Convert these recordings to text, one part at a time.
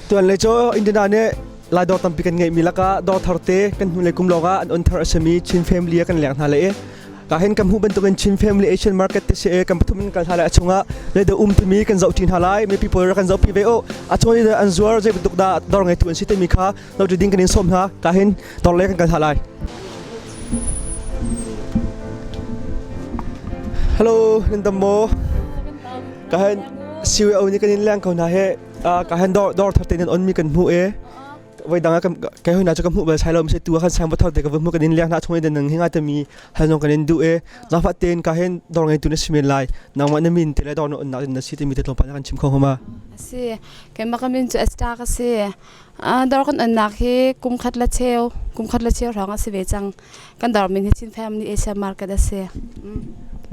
Tuan le cu Indiana nih Lai dawr tampi kan ngeihmi lakah dawr thar te kan hnulei kum lawngah an on thar a simi Chin Family ah kan leng hna le i ka hin kan hmuh bantukin Chin Family Asian Market te si i kan pathum in kal hna lai a chungah leidah um timi kan zohṭi hna lai mipi pawl rak kan zohpi ve u a chung i an zuar zei bantuk dah dawr ngeitu an si timi kha zohṭi ding kan in sawm hna ka hin dawr le kan kal hna lai Hello nan dam maw ka hin CUO nih kan in leng ko hna he ka hen dor dor thar te nan on mi kan hmu e voi dang kan kai hoi na chu ka hmu bal sai lo mi se tu khan sang thar te ka hmu kan in leng na chung den nang hinga te mi hal nong kan in du e zafa ten ka hen dor ngai tu na simen lai nangma na min te le dor no on na na si te mi te tlawm pa kan chim kho homa si keimah ka min cu Esther ka si dor kan on nak hi kum khat la cheu kum khat la cheu hrawng a si ve cang kan dor min hi Chin Family Asia Market a si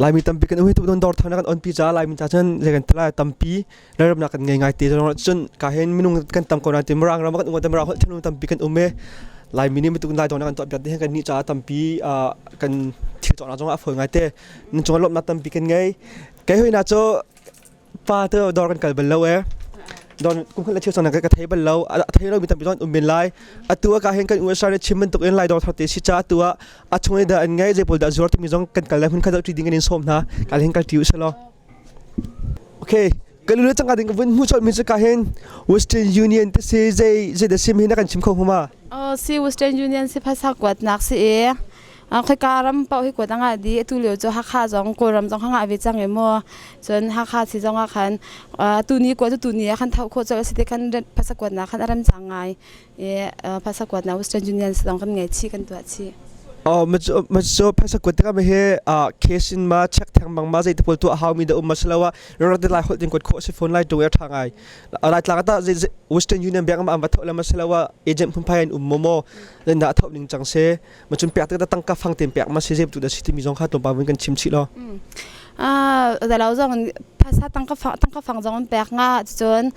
Laimi tampi kan um hi tu don dor thar na kan on pi cha Laimi cha cun le kan tla tampi Lalramnak kan ngei ngai te zong cun ka hin minung kan tam ko na ti Mirang ram kan um te Mirang holh thinlung tampi kan um e Laimi nih mituk lai dong kan tuah piak te kan ni caah tampi kan thil cawknak zong a fawi ngai te nan cung lawmhnak tampi kan ngei kei hoi na cu pa te dor kan kal bal lo e don kum khat le cheu ka thei bal lo a thei lo mi tampi zong um men lai atu ka hin kan USA nih chim bantuk in lai dor thar te si cha atu ah a chung i dah an ngei zei pawl dah zuar timi zong kan kal lai hun khat ti ding kan in sawm hna kal hin kal ti u selaw Okay, kan lu cangka ding ka vun hmu colh mi cu ka hin Western Union te si zei zei da sim hi na kan chim kho huma. Oh, si Western Union si phaisa kuatnak si e. Khoika ram paoh hi kuat anga di atu lio cu Hakha zong Kawlram zong hanga ve cang e mu. Cun Hakha si zong ah khan tu ni kuat tu ni ah khan tho khawh colh si te khan phaisa kuatnak khan a ram cang ngai. E phaisa kuatnak Western Union si zong kan ngei chih kan tuah chih. Oh, ma cu phaisa kuat tikah ma he case in ma check theng bang ma zei te pawl tuah hau mi da um ma siloah rak lai holh tin kuat khawh si phone lai tung e tha ngai. Lai tlang ta Western Union bank ma am va tho la ma siloah agent phunphai an um mo mo len da tho ning chang se ma chun pek te tangka fang ten pek ma se zem tu da si ti mi zong kha tlawmpal vun kan chim chih lo. Ah, da lo zong phaisa tangka fang tangka fang zong an pek nga cun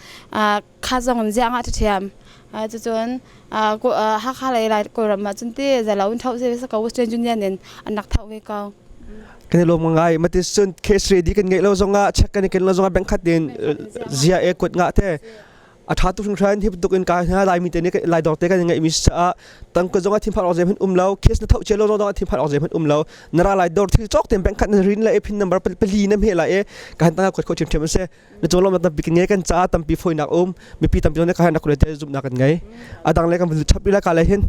kha zong in ziah ngah ṭhiam. Cucun Hakha lei Lai Kawlram ah cun ti zalo in tho se ko Western Union in an rak tho ve ko. Kan i lawm ngai mati cun case ready kan ngeih lo zongah check kan i ken lo zongah bank khat in zia e kut ngah te a tha tu hringhran hi bantuk in ka hna laimi te nih lai dawr te kan ngeih mi caah tangka zongah thinphan awk zeihmanh um lo case na tho che lo zongah thinphan awk zeihmanh um lo na ra lai dawr thil cawk ten bank khat na rin le e pin number pali na hme lai e ka han tanga khuat kho ṭhiamṭhiam a si Na cawlawm tampi kan ngei kan caah tampi fawinak um mipi tampi zong nih ka nak te zumhnak kan ngei adang le kan vun chap ila ka le hin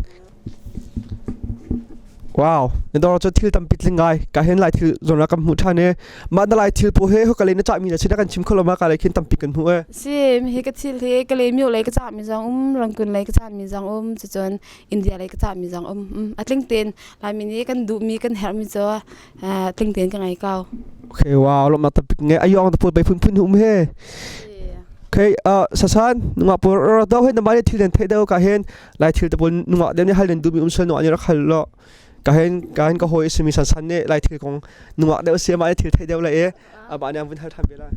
Wow, na dawr cu thil tampi tling ngai. Ka hin lai thil zong kan hmuh ṭhan i mah na lai thil pawl he ka le na cahmi na sin kan chim kho lo ma ka le khin tampi kan hmuh e. Si, hi ka thil hi ka le mio lei ka cahmi zong um, Rangkun lei ka cahmi zong um, cucun India lei ka cahmi zong um. A tling tein Laimi nih kan duhmi kan herhmi cu tling tein ka ngei ko. Okay, wow, lawmhnak tampi nge ayong te pul bei phunphun hum he. Okay, uh, sasan nungak pul ra do he namai thil den thei deu ka hen lai thil te pul nungak dem ni hal den du mi um sel nungak ni rak hal lo ka hen ka hen ka hoi simi san san ne lai thil kong nungak deu sia ma thil thei deu la e aba ne vun hal than be la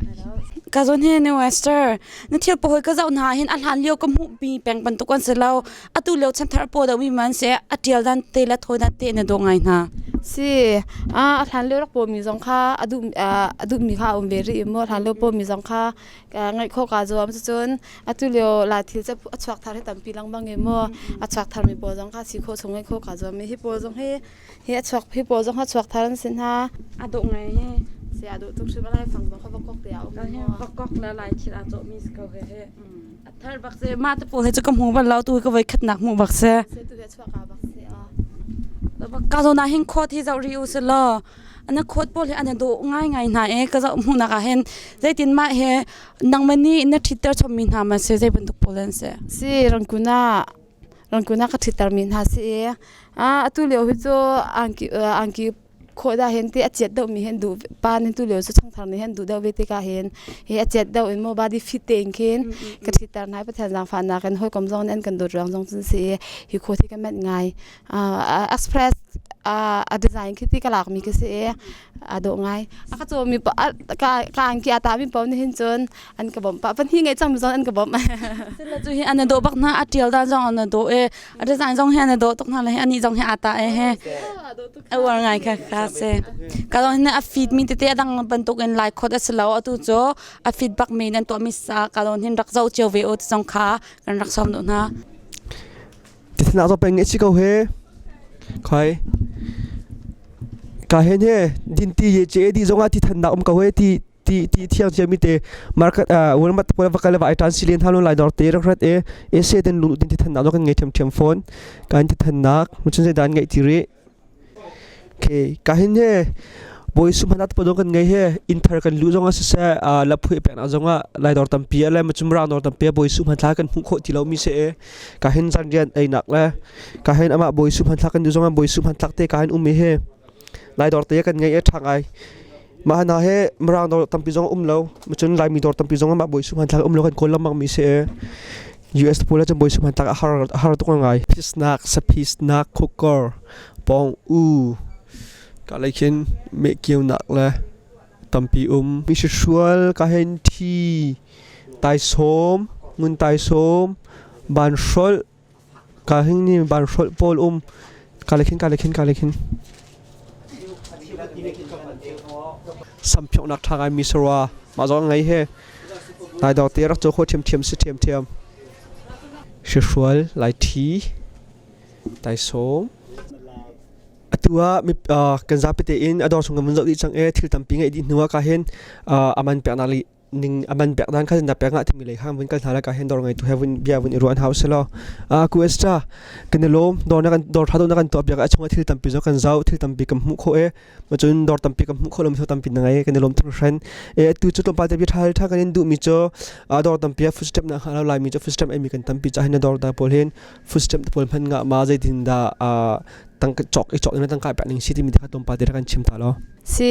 Ka zon he ne Wester na thil po ka zau na hin a hlan lio ka hmuh mi peng bantuk an si lo atu lio chanthar po da wi man se a tial dan te la tho dan te na do ngai hna Si a hlan lio rak pawmi zong kha a duh a duhmi kha a um ve rih i maw hlan lio pawmi zong kha ngaih khawh kaa zuam cucun atu lio lai thil cu a chuak thar hi tampi lengmang i maw a chuak tharmi pawl zong kha si khawh chung ngaih khawh kaa zuam i hi pawl zong hi hi a chuak hi pawl zong kha chuak thar an si hna. A dawh ngai he. Si a dawh tuk hrim a lai fang zong kha vakok te a um. Vakok le lai thil aa cawhmi si ko he he. Thar bak se ma te pawl he cu ka hmu bal lo tu ka voi khat nak hmu bak se. Se tu he chuak ka bak se a. Ka zo na hin khot hi zoh ri u se lo. Ana khot pawl hi ana do ngai ngai hna e ka zoh hmu nak ah hin zeitin ma he nangmani na thitter chom mi hna ma se zei bantuk pawl an se. Si rangkuna rangkuna ka thitter mi hna si e. A atu lio hi cu angki angki khawh dah hin ti a chiat deuh mi hin duh pa nih tu lio cu chungthar nih hin duh deuh ve tikah hin hi a chiat deuh in maw body fit tein khin ka ṭhitter hna i Pathian zaangfahnak in hawikom zong nih an kan dawt ruang zong cun si i hi khawt hi ka manh ngai express a design khi ti ka lak mi khi si i a dawh ngai. A ka cawmi ka ka angki a tah mi paoh nih hin cun an ka bawmh pah. Pahnih ngei cang mi zong an ka bawmh. Sila cu hi an dawh bak hna a tial dan zong an dawh e a design zong hi an dawh tuk hna le hi ani zong hi aa ta e he a uar ngai kha kha se ka zong hin a feed mi tete a dang bantuk in lai khot a si lo atu cu a feed bak mi nan tuah mi sa ka zong hin rak zo cio ve o ti zong kha kan rak sawm duh hna. Tithnak zong peng ngeih si ko he. Khoi. Ka hen he din ti ye che di zong ah ti thannak um ko he ti ti ti thiang cia mi te market Walmart pawl va kal va ai tan silen halo lai dor te rak rat e e se den lu din ti thannak zong kan ngei thiam thiam phone kan ti thannak muchun se dan ngeih ti ri Okay, ka hin he bawi sumhanat pa kan ngei he inn thar kan lu zong ah siseh laphui pek nak zong ah lai dor tampi le macum rang dor tampi bawi sum hmanthla kan hmuh khawh ti lo mi se e ka hin zan rian ei nak le ka hin amah bawi sum hmanthlak kan du zong ah bawi sum hmanthlak te ka hin um he lai dor te kan ngei e tha ngai mah hna he mirang dor tampi zong um lo macun laimi dor tampi zong amah bawi sum hmanthlak um lo kan kawl lengmang mi se e US pawl ah cun bawi sum hmanthlak a har tuk ngai phisnak saphisnak khukor pawng u ka lei khin meh kiaunak le tampi um mi hrual ka hen thi taisawm ngun taisawm ban hrolh ka hing ni ban hrolh pawl um ka le khin ka le khin ka le khin samphionghnak ṭha ngai mi sarua mah zong ngei he lai dawr te rak caw kho ṭhiamṭhiam si ṭhiamṭhiam hrual lai ṭhi taisawm Atu ah kan zapi tein a dawr chung kan vun zoh dih cang i thil tampi ngeih dih hnu ah ka hin a man peknak ning a man pek dan kha na pek ngah timi lei kha vun kal hna la ka hin dawr ngeitu he vun bia vun i ruah hau selaw ku extra kan i lawm dawr na kan dawr tha na kan tuah piak a chung thil tampi zo kan zau thil tampi kan hmuh khawh e macun dawr tampi kan hmuh khawh lo mi tampi na ngei kan i lawm tuk hran e atu cu tlawmpal te bia tha tha kan in duh mi cu dawr tampi a food step na ha lo lai mi cu food step ei mi kan tampi cha hin dawr da pawl hin food stamp pawl hman nga ma zeitin dah tangka cawk i cawk in tangka pek ning si timi te kha tlawmpal te kan chim ta lo. Si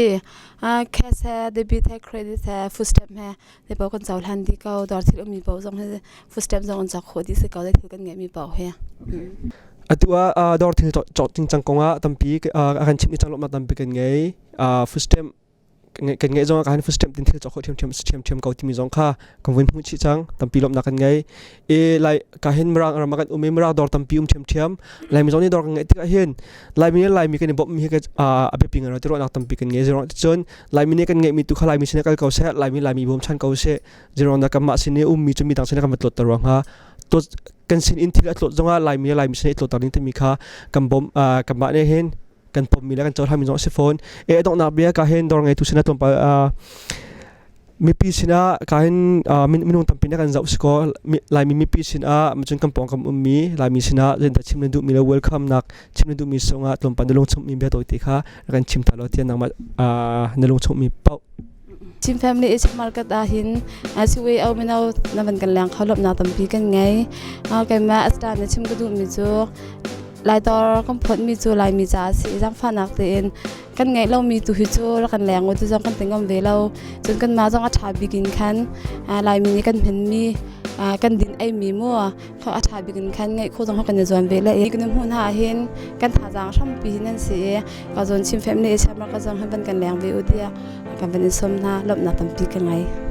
cash he debit he credit he food stamp he te paoh kan cohlan dih ko dawr thil ummi paoh zong hi food stamp zong an cawk khawh dih si ko thil kan ngeihmi paoh hi. Atu ah dawr thil cawk cingcang kong ah tampi a kan chimh ni cang lawmhnak tampi kan ngei. Food stamp kan ngeih zong ah kan first step tin thil cawk khawh ṭhiamṭhiam si ṭhiamṭhiam ko timi zong kha kan vun hmuh chih cang tampi lawmhnak kan ngei e lai ka hin mirang ram ah kan um i mirang dawr tampi um ṭhiamṭhiam laimi zong nih dawr kan ngeih tikah hin laimi le laimi kan i bawmh mi hi a biapi ngai ti ruahnak tampi kan ngei zero cun laimi nih kan ngeihmi tu kha laimi sin kal ko seh laimi laimi bawmchan ko seh zero na kanmah sin i ummi cu mi dang sin kan va tlawt ter ruang hnga kan sin in thil a tlawt zongah laimi le laimi sin i tlawt ding timi kha kan bawm kanmah nih hin kan pommi le kan cohlanmi zong a si fawn. E donghnak bia ka hin dawr ngeitu sinah tlawmpal mipi sinah ka hin minung tampi na kan zoh si kaw Laimi mipi sinah cun kan pawngkam ummi Laimi sinah zetindah chim na duhmi le welcome nak chim na duhmi sungah tlawmpal na lungchungmi bia tawite kha kan chim ta law tiah nangmah na lungchungmi paoh. Chin Family Asia Market ah hin siwei au mino na van kan leng kho lawmhnak tampi kan ngei. Keimah asta na chim ka duhmi cu Laitor kan phawtmi cu Laimi caah a si i zaangfahnak tein kan ngeih lomi tu hi cu rak kan leng u ti zong kan ti ngam ve lo. Cun kanmah zong a ṭha bik in khan Laimi nih kan hmanmi kan din eimi mu kha a ṭha bik in khan ngeih khawh zong kan i zuam ve le i kan hmuh hna ahhin kan thazaang hrampi hi nan si i ka zawn Chin Family Asia ka zong hin van kan leng ve u tiah kan van in sawm hna lawmhnak tampi ka ngei.